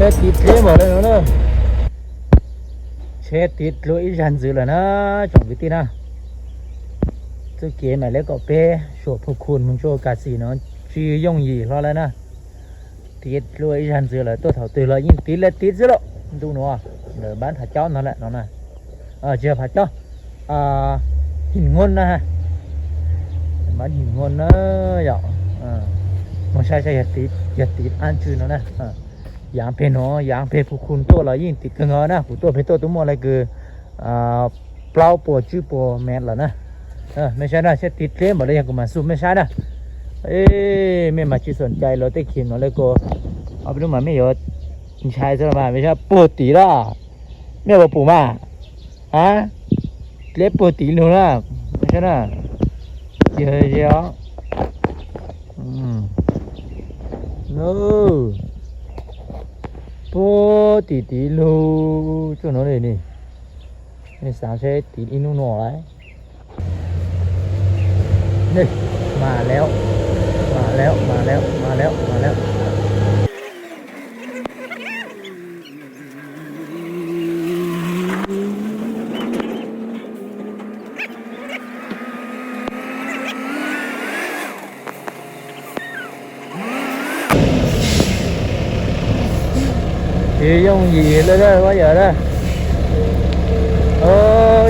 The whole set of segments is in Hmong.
Tiv dleb npaum li no na. Tsheb tiv dlua ib zag ntxwv lawm na, tsoom kwv tij na. Txuj kev mam li kom peb suam Phu Khun mus tsuj Kas Xis no tsis yooj yim hlo lawm na. Tiv dlua ib zag ntxwv lawm, tuaj thaum twg los yeej tiv li tiv xwb lauj. Ntu no lawv npab Phav Caub no lawm no na. Tsis yog Phav Caub, Him Ngun na. Npab Him Ngun na yom. Mus saib saib yog tiv ab tswj no na. Yaav peg no, yaav peg Phu Khun tuaj los yeej tiv kawg nkaus na, kuv tuaj peg tuaj twb muaj li kws plaub puas tsib puas mev lawm na. Mej saib na, saib tiv dleb npaum li yog kuv mam xu mej saib na. Mej mas tsis xom cai lawv tej khim no li ko, ob peb hnub mas mej yuav ntshai xwb los mas, mej saib puag tim lawm. Mej puas pum mas, a, dleb puag tim lug na, mej saib na. Ces os, puag tim tim lug tsuj no li ni. Mej xav seb tiv ib hnub no lawm. Mas lawm, mas lawm, mas lawm, mas lawm, mas lawm. Tsis yooj yim li lawm yog lawm.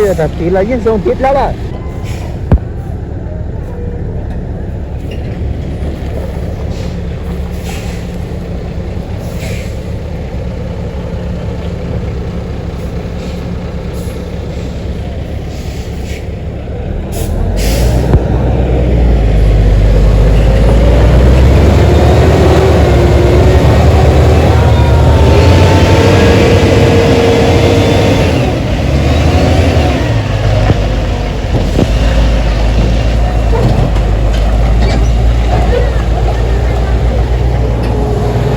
Yog tag tiv los yeej zoo tiv dlawb lawm.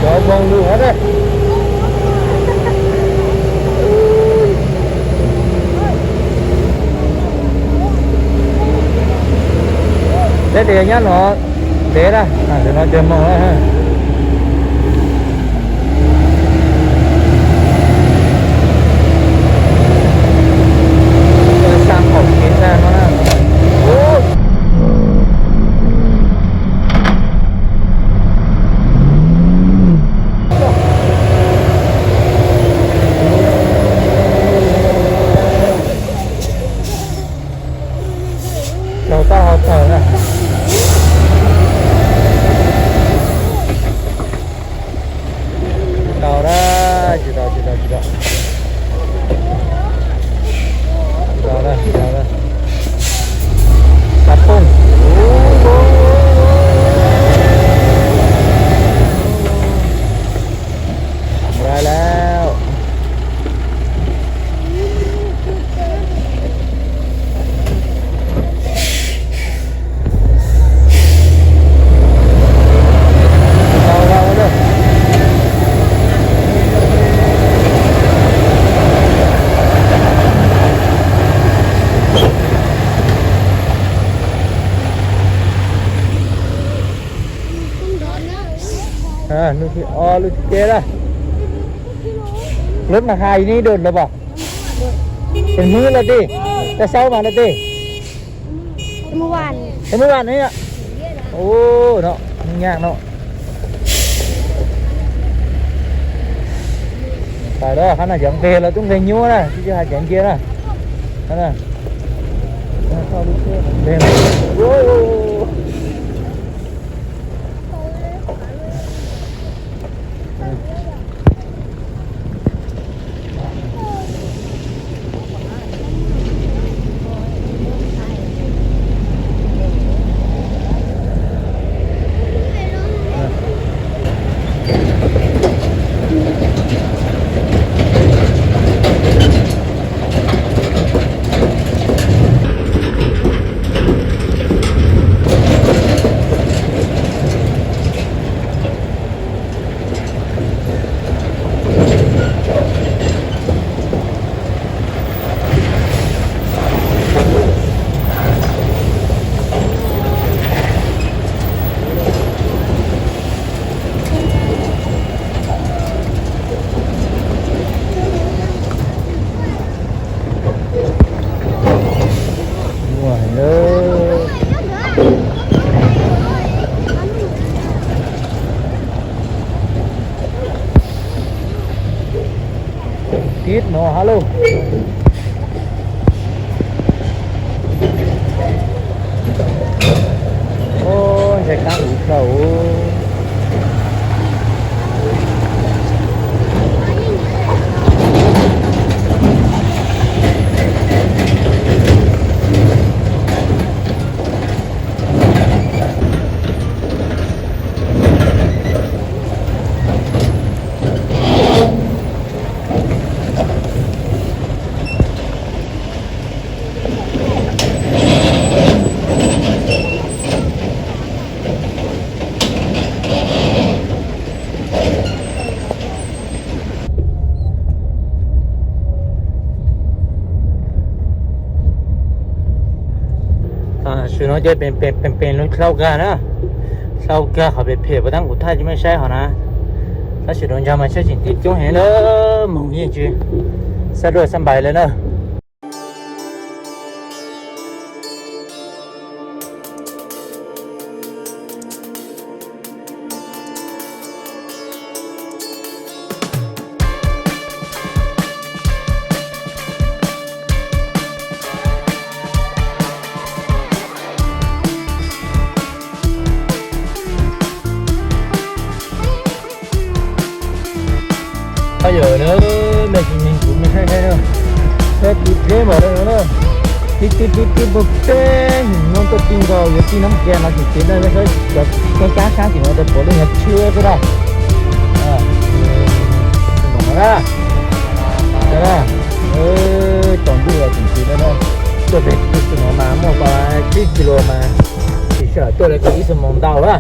Cov zoo lug hov na. Peb tias nyab no ntev na, tam sim no cov moos na. Xa qaum kev ntag no na. Tsaug tau ho tawg na. Tsis tau na, tsis tau, tsis tau, tsis tau. Tsis tau na, tsis tau na. Xav poob. Nqa lawm. Lub thib ob lub thib peb na. Lub no hais neb dua lawm pom. Tes hmwb los tej, tes saub mas los tej. Tes hmwb vaj no, ua no, nyaj no. Tawm los qhov no cov nqeg los tub nqeg nyuaj na, tsis hais cov ncia na. Tam sim no ces pem pem pem lub dlau kag na, dlau kag qhov pem phem puas tab kuv thaij tsis meej saib hov na. Tab sis rau ntsa mas saib tseem tiv coob heev na, moog yeej tsis xab duaj xab npais li na. Yog na, mej tsis neeg kuv mej saib saib na, saib tus dleb npaum li no na, tib tib tib tib puag peb him no tuaj ti nkaus yuav tij Nab Kias no tseem cev na, saib cov xyab xyab tim no tas puav leej yog tshiab xwb na. Tom ntuj los tseem cev na, tuaj pem tus no mas muaj tsib kis lus mas tsis sawm tuaj li ib xuab moos ntau na.